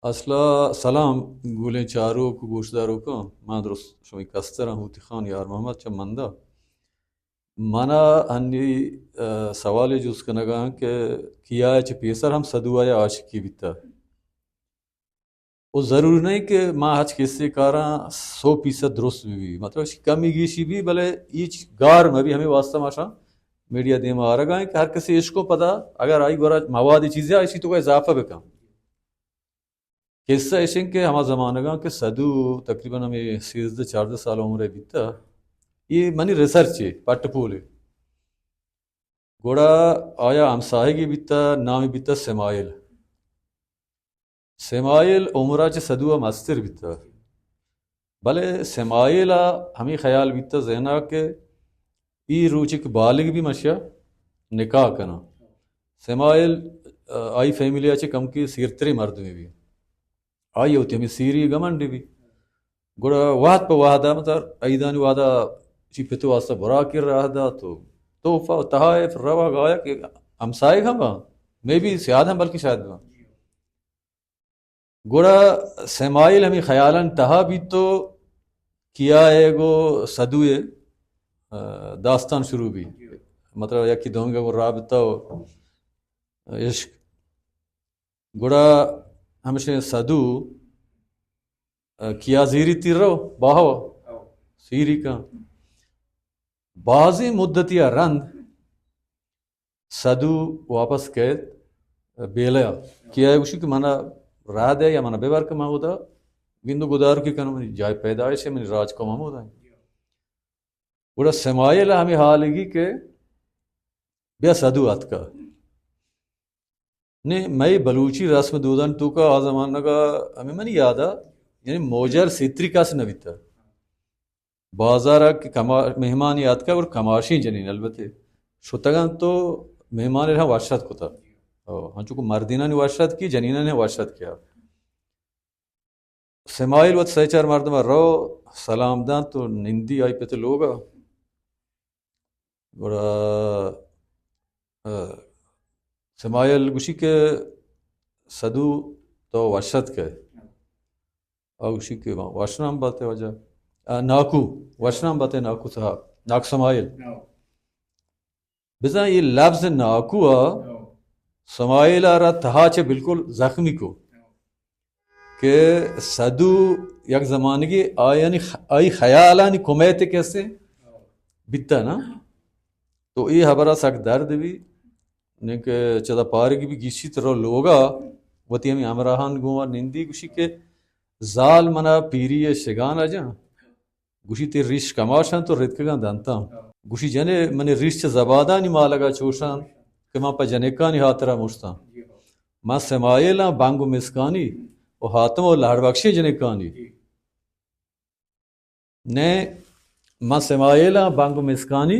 اصلا سلام گلیں چاروک و گوشداروکاں، من درست شمئے کستراں ہوتی خان یار محمد چہ مندا۔ منا ہنی، ء، سوالے جست کنگا کہ کیا چہ پیسر ہم سدو آیا عاشقی بیتا۔ و ضرور نہیں کہ ما ہچ کسے کاراں سو فیصد درست بہ بی، مطلب اش کمی گیشی بی، بلے ہیچ گار مہ بی۔ ہمیں واسطہ ما شاں میڈیا دیما آرگا ہیں کہ ہر کسی عشق و پدا اگر آئی گورا مواد چیزیں ایشی تو اضافہ بکن۔ قصہ ایش انت کہ ہما زمانگاں کہ سدو تقریباً ہمیں سیزدہ چاردہ سال عمر بیتا، یہ منی ریسرچ ہے، پٹ پول ہے۔ گڑا آیا ہمساہگی بیتا، نامی بیتا سمائل۔ سمائل عمرا چہ سدو ء مستر بیتا، بلے سمائل ء ہمیں خیال بیتا ذہنا کہ ای روچ کہ بالغ بی مشیا نکاح کناں۔ سمائل، آ، آئی فیملی ء چہ کمکی سیرتریں مردمے بی، آئی وتی ہمیں سیری گمنڈ بی۔ گڑا وہد پہ وہدا مطلب عیدانی وہدا چی پت واسطہ براکی راہ دات و تحفہ و تحائف رواگ آیا کہ ہمسائگ ہم باں، مے بی سیاد ہم بلکہ شاید باں۔ گڑا سمائل ہمیں خیالان تہا بیت و کیا ہے گو سدو ہے، آ، داستان شروع بی۔ مطلب یکی دومی گو رابطہ و عشق۔ گڑا ہمشیں سدو، آ، کیا زیری تیر رو باہو سیری کن۔ بازیں مدتی ء رند سدو واپس کیت بیلہ ء۔ کیا گوشی کہ منا راہ دے یا منا ببر کہ من اودا گند و گدار کی کنم، منی جائے پیدائش ہے، منی راج قوم ہم اودا ہے۔ گڑا سمائل ہمیں حالگی کہ بیا سدو اتکا۔ نے مئے بلوچی رسم دودان توکا آ زمانگا ہمیں منی یادا، یعنی موجر سیتری کس نہ بیتا۔ بازارا کہ کما-، مہمانی آتکا اور کماشیں جنین البتہ شتگان تو مہمان ہم وشت کتا۔ او، ہنچو کہ مردینانی وشت کی، جنینانی ہم وشت کیا۔ سمائل وت سئے چار مردم رو سلام دنت و نندی آئی پت لوگا۔ گڑا، آ، سمائل گوشی کہ سدو تو وشت کئے۔ آ گوشی کہ وشنام باتے واجہ۔ آ، ناکو، وشنام باتے ناکو صاحب، ناکو سمائل۔ بزاں اے لبز ناکو ء سمائل ء را تہا چہ بالکل زخمی کو کہ سدو یک زمانگے آیانی خ-، آئی خیالانی کمیت کسے بیتا نا، تو اے حبرا سک درد بی۔ نے کہ چدا پارگی بی گیشی ترو لوگا وتی ہمیں ہمراہان گوں نندی گوشی کہ زال منا پیری شگان جان۔ گوشی، تئی ریش کماش انت و رتکگاں دنتاں۔ گوشی، جنے، منی ریش چہ زبادانی مالگا چوش انت کہ من پہ جنکانی ہاترا مشتاں۔ من سمائلاں بنگ و مسکانی و حاتم و لہڑ بخشیں جنکانی۔ نئے، من سمائلاں بنگ و مسکانی،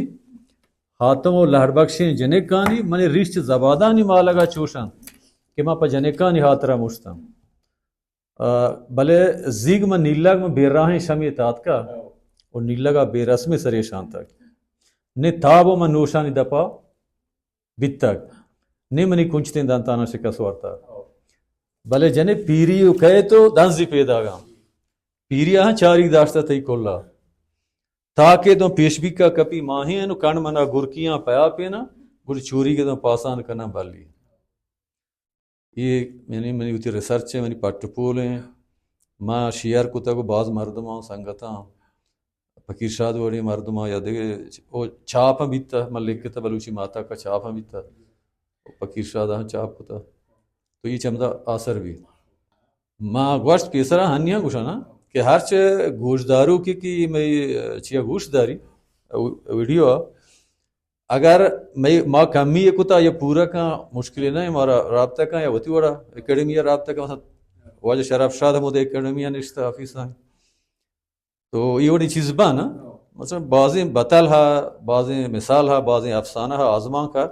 حاتم و لہڑ بخشیں جنکانی، منی ریش چہ زبادانی مالگا چوش انت کہ من پہ جنکانی ہاترا مشتاں۔ آ، بلے زیگ من نیلگ من بے راہیں شمی تاتکا و نیلگا بے رسمی سرے شانتگ۔ نے تاب و من نوشانی دپا بیتگ، نے منی کنچتیں دنتانا شکست وارتا۔ بلے جنے پیری و کئے تو دنزی پیداگاں۔ پیری آہاں چاریگ داشتہ تئی کلا۔ تاکے دوں پیش بیکا کپی ماہیں و کن منا گرکیاں پیا پینا، گڑ چوری کے دوں پاسان کناں بلی۔ اے یعنی منی وتی ریسرچ ہے، منی پٹ پول ہیں۔ ما شیئر کتگ و باز مردماں، سنگتاں، فقیر شاد وڑیں مردماں یا دگہ او چاپ ہم بیتا، من لکھتا بلوچی ماتا کا چاپ ہم بیتا، فقیر شاد ہم چاپ کتا، تو یہ چمدا آسر بھی۔ ما گوشت پیسرا ہنیاں گوشانا کہ ہرچ گوشدارو کی کی مئی چیا گوش داری ویڈیو، اگر مئے، ما کمی ء کتا یا پورا کن مشکلے نہ، مارا رابطہ کن یا وتی وڑا اکیڈمی ء رابطہ کن، مثلاً واجہ شرف شاد ہمود اکیڈمی ء نشتہ آفیس ء۔ تو اے وڑیں چیز باں نا، مثلاً بازیں بتل ہا، بازیں مثال ہا، بازیں افسانہ ہا آزمان کا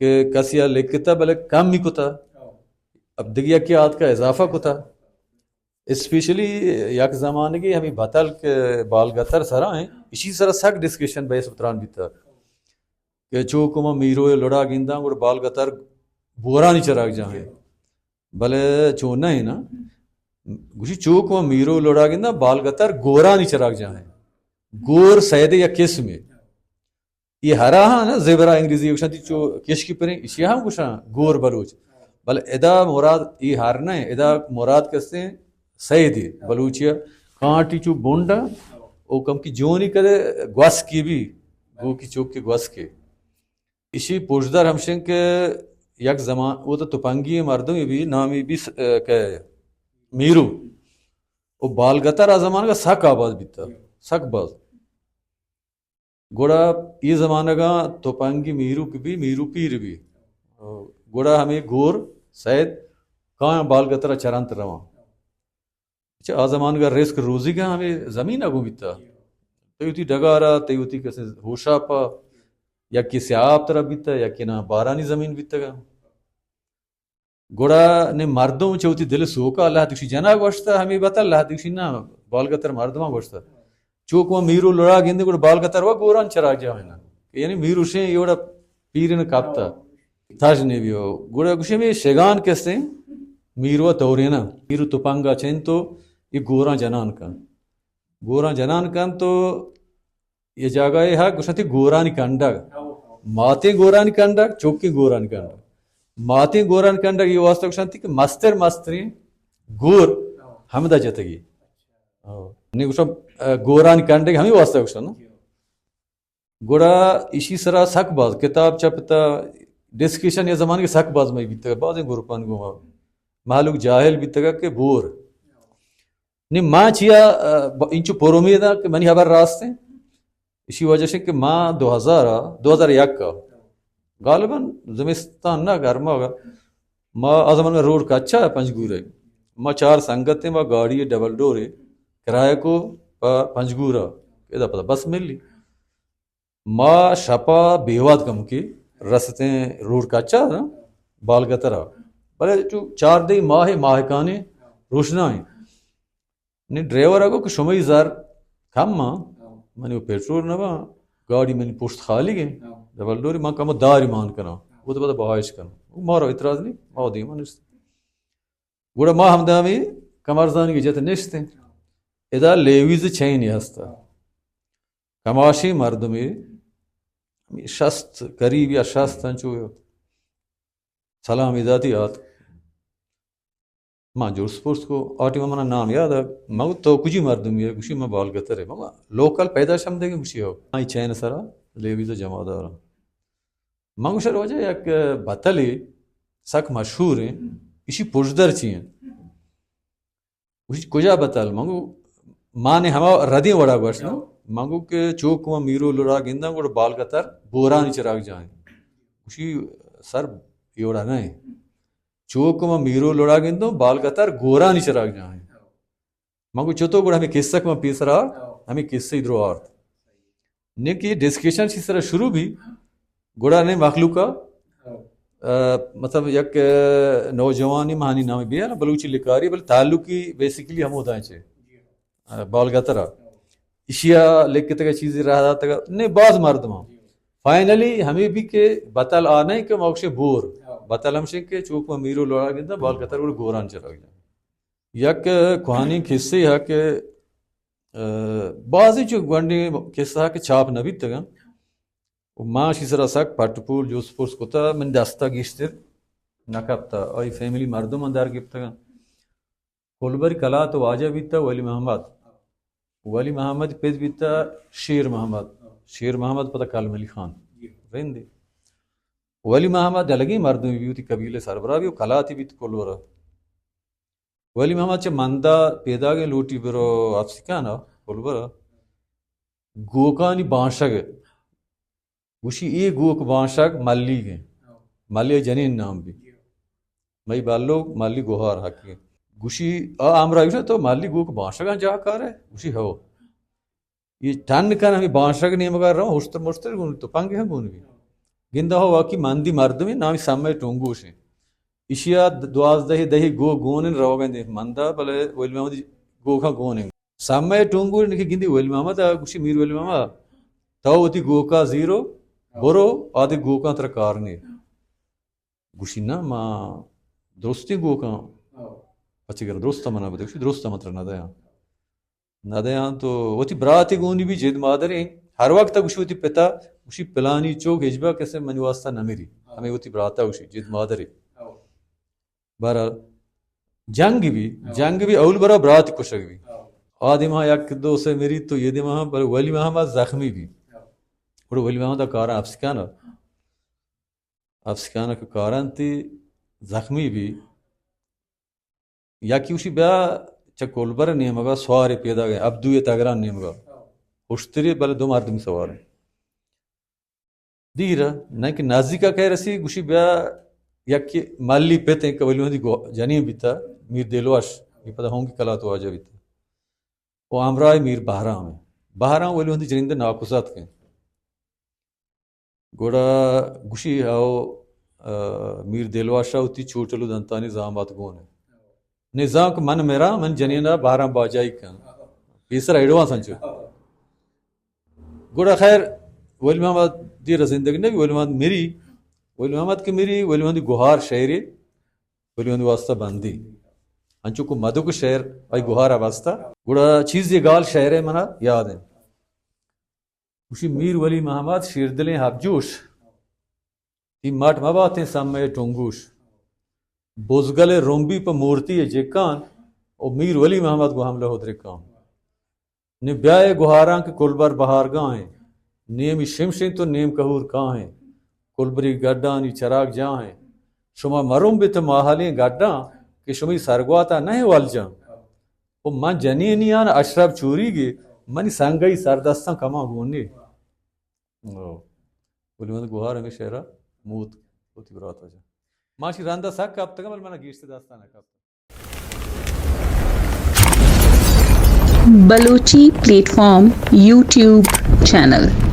کہ کسی ء لکھتا بلے کم ہی کتا، اب دگہ یکی آتکا اضافہ کتا۔ اسپیشلی یک زمانگے ہمیں بتل کہ بالگتر سرا ہیں، اسی سرا سک ڈسکشن بحث و تران بیتا کہ چو کما میرو لڑا گنداں گڑ بالگتر بورانی چراگ جاہیں۔ بلے چو نہ ایں نا۔ گوشی چوک و میرو لڑا گنداں، بالگتر گورانی چراگ جاہ ایں۔ گور سید یک قسمے۔ اے ہرا ہاں نا، زیبرا انگریزی گوشاں، تی چو کشکی پریں، اشی ہم گوشاں گور بلوچ۔ بلے ادا مراد اے ہر نہ ایں، ادا مراد کسیں سیدے بلوچی ءَ۔ کانٹی چو بنڈا او کم کی جونی کدے گوسکی بی، گو کی چوک کے گوسکے۔ اشی پوشدار ہمشن کہ یک زمان او تو تپنگی مردمے بی، نامی بی س-، کہ میرو۔ او بالگتر آ زمانگا سک آباد بیتا، سک باز۔ گڑا اے زمانگا تپنگی میرو کہ بی، میرو پیر بی۔ گڑا ہمے گور سید کایاں بالگترا چرانت رواں۔ چہ آ زمانگا رزق روزیگا ہمے زمینا گوں بیتا۔ تئی وتی ڈگارا، تئی وتی کسے ہوشاپا، یکے سیاہ آپ ترا بیتا، یکے نا بارانی زمین بیتگا۔ گڑا نے مردم چہ وتی دل سوکا لہتے گوشی جنا گوشتا ہمے بتل، لہتے گوشی نا، بالگتر مردماں گوشتا۔ چوک ما میرو لڑا گندے گڑا بالگتر و گوران چراگ جاہ ایں نا۔ یعنی میرو شیں ایوڑا پیرن کپتا۔ تاج نے بیو۔ گڑا گوشی ہمے شگان کسیں میرو تورینا۔ میرو تپنگا چنتو اے گوران جنان کن۔ گوران جنان کن تو اے جاگہ ءَ ہا گوشنتی گورانی کنڈگ۔ ماتیں گورانی کنڈگ، چوکیں گورانی کنڈگ۔ ماتیں گورانی کنڈگ اے واسطہ گوشنتی کہ مستر مستریں گور ہمدا جتگی۔ نی گوشن، ا، گورانی کنڈگ ہمے واسطہ گوشن نا۔ گڑا ایشی سرا سک باز کتاب چپتا، ڈسکشن یا زمانگے سک باز مئی بیتگ، بازیں گروپان گوما مہلوک جاہل بیتگ کہ بور۔ نی ما چیا، ا، ب-، انچو پر امید آں کہ منی ہبر راست ایں۔ اشی وجہ شے کہ ما دو ہزار ءَ، دو ہزار یک ءَ، غالباً زمستان نہ، گرما ءَ، ما آ زمانگا روڈ کچا ءَ پنجگور ءَ۔ ما چار سنگت ایں، ما گاڑی ڈبل ڈور ءَ کرایہ کو پہ پنجگور ءَ۔ ادا پدا بس ملی۔ ما شپا بیوات کمکے رستیں روڈ کچا نا، بالگترا۔ بلے چو چاردہ ماہ، ماہکانے روشنا ایں۔ نی ڈرائیور ءَ گو کہ شمئی زر کم آں، منی وہ پیٹرول نہ باں، گاڑی منی پشت خالی گئے، ڈبل ڈوری، من کم داری مان کناں، وہ تو پتہ بہائش کناں۔ وہ مارا اعتراض نہیں، ما وہ دیما نشت۔ گڑا ما ہمدا ہمے کمارزانی جت نشتیں۔ ادا لیویز چینی ہستا۔ کماشی مردمی شست، قریب یا شست انچو سلامی داتی آت۔ ما جست پرس کو، آ ٹیم منا نام یاد آ، ما گو تو کجی مردمی ئے؟ گوشی ما بالگتر ئے۔ ما لوکل پیداش ہم دگہ گوشی ہو۔ آئی چین سرا لیویز جمع دارا۔ ما گوشر واجہ یک بتلے سک مشہور ایں، اشی پشدر چی ایں؟ گوشی کجا بتل؟ من گو، ما نے ہما ردیں وڑا گوشت نا۔ من گو کہ چوک ما میرو لڑا گنداں گڑا بالگتر گورانی چراگ جاہیں۔ گوشی سر، اے وڑا نہ ایں۔ چوک ما میرو لڑا گندوں، بالگتر گورانی چراگ جاہیں۔ من گو چتو؟ گڑا ہمیں قصہ کہ من پیسر آرت، ہمیں قصہ درو آرت۔ نے کہ ڈسکشن چی سرا شروع بی، گڑا نے مخلوقا، ا، مطلب یک، ا، نوجوانی مہانی نام بیا نا، بلوچی لکاری، بل تعلقی بیسیکلی ہمودائیں چے، ا، بالگترا۔ اشیا لکھتگا چیزی راہ داتگا، نے باز مردم ہم۔ فائنلی ہمیں بھی کہ بتل آ نہیں کہ موکشے بور، بتل ہمشے کہ چوک ما میرو لوڑا گندہ، بالگتر گڑا گوران چراگ جاں۔ یک کوہنیں قصے ہے کہ، ا، بازی چو گونڈیں قصہ ہے کہ چاپ نہ بیتگاں۔ و ما اشی سرا سک پٹ پول جست پرس کتا، من دستا گیشتر نہ کپتا۔ آئی فیملی مردم در گپتگاں۔ کلبری کلات واجہ بیتا ولی محمد۔ ولی محمد پت بیتا شیر محمد۔ شیر محمد پتا کلم علی خان۔ رندی۔ ولی محمد الگی مردم بیوتی قبیلے سربرا بی و کلاتی بیت کلورا۔ ولی محمد چہ مندا پیداگیں لوٹی برو افسکان ء پلور ء گوکانی بانشگ ء گوشی، اے گوک بانشگ ملیگ ء، ملی ء جنین نام بی، مئی بلوک ملی گوہار حقی۔ گوشی، آ ہمراہ گوشت، تو ملی گوک بانشگاں جاہ کارے؟ گوشی، ہو۔ اے ٹن کن ہمے بانشگ نیمگا رو، ہشتر مشتر گون تو پنگ ہم گون بی۔ گندا ہو واقعی مندی مردمے نامی سمے ٹونگوش ہیں۔ اشیا دوازدہ دہی گو گون ہیں روگن دے مندا، بلے ولی محمد گوکاں گون ہیں۔ سمے ٹونگوش نکی گندی ولی محمد آ گوشی، میر ولی محمد، تو وتی گوکا زیرو، برو، آدے گوکاں ترا کار نہیں۔ گوشی، نہ، ما درستیں گوکاں، پچگر درست منا بدے، گوشی درست من ترا ندیاں۔ ندیاں تو وتی براتے گونی بی، جد مادریں، ہر وقت گوشی وتی پتا، گوشی پلانی چوک ہچبر کسے منی واسطہ نمری، ہمے وتی براتا گوشی جد مادرے۔ بہرحال جنگ بی، جنگ بی، اول برا برات کشگ بی۔ آ دیما یک دو سے مری تو یہ دیما ہم، بلے ولی محمد زخمی بی۔ گڑا ولی محمد کاراں اپسکان، اپسکان کہ کاراں تی زخمی بی۔ یکی گوشی بیا چہ کولبر نیمگا سوارے پیداگیں، عبدوی تگران نیمگا۔ ہشتری بلے دو مردمی سواریں۔ دیر ء، نہ کہ نزیک ء کہ رسی، گوشی بیا یکے ملی پت انت کہ ولی وندی گو-، جنین بیتا، میر دلوش، یہ پدا ہونگی کلات واجہ بیتا۔ و ہمراہ میر بہرام انت۔ بہرام ولی وندی جنین دے ناکوزاتک انت۔ گڑا گوشی او، ا، میر دلوش ء وتی چوٹل و دنتانی زامات گون انت۔ نظام کہ من مراں، من جنین ء بہرام باجائی کن۔ پیسر ایڈوانس انچو۔ گڑا خیر، ولی محمد دیر زندگ نبی، ولی محمد مری، ولی محمد کہ مری، ولی محمد گوہار شعرے، ولی محمد واسطہ بندی۔ انچو کو مدو کو شعر، آئی گوہار واسطہ۔ گڑا چیز یہ گال شعرے منا یاد ہے۔ گوشی میر ولی محمد شیردلیں حبجوش، تی مٹ مباتیں سمے ٹنگوش۔ بزگل رمبی پہ مورتی جکان، او میر ولی محمد گو حملہ و درکان۔ نی بیائے گوہاراں کہ کلبر بہارگاہیں، نیمی شمشیں تو نیم کہور کاہیں، کلبری گڈانی چراگ جاہیں۔ شما مرم بیت ماہلیں گڈاں کہ شمی سرگواتا نہ ولجاں۔ و من جنینیان اشرف چوریگے، منی سنگئی سردستاں کماں گونی۔ او۔ ولی من گوہار ہمیں شعرا موت ہوتی برات وجہ۔ ماشی رندا سک کپتگا، بل من گیشت داستان کپتگ۔ Balochi plate form YouTube channel.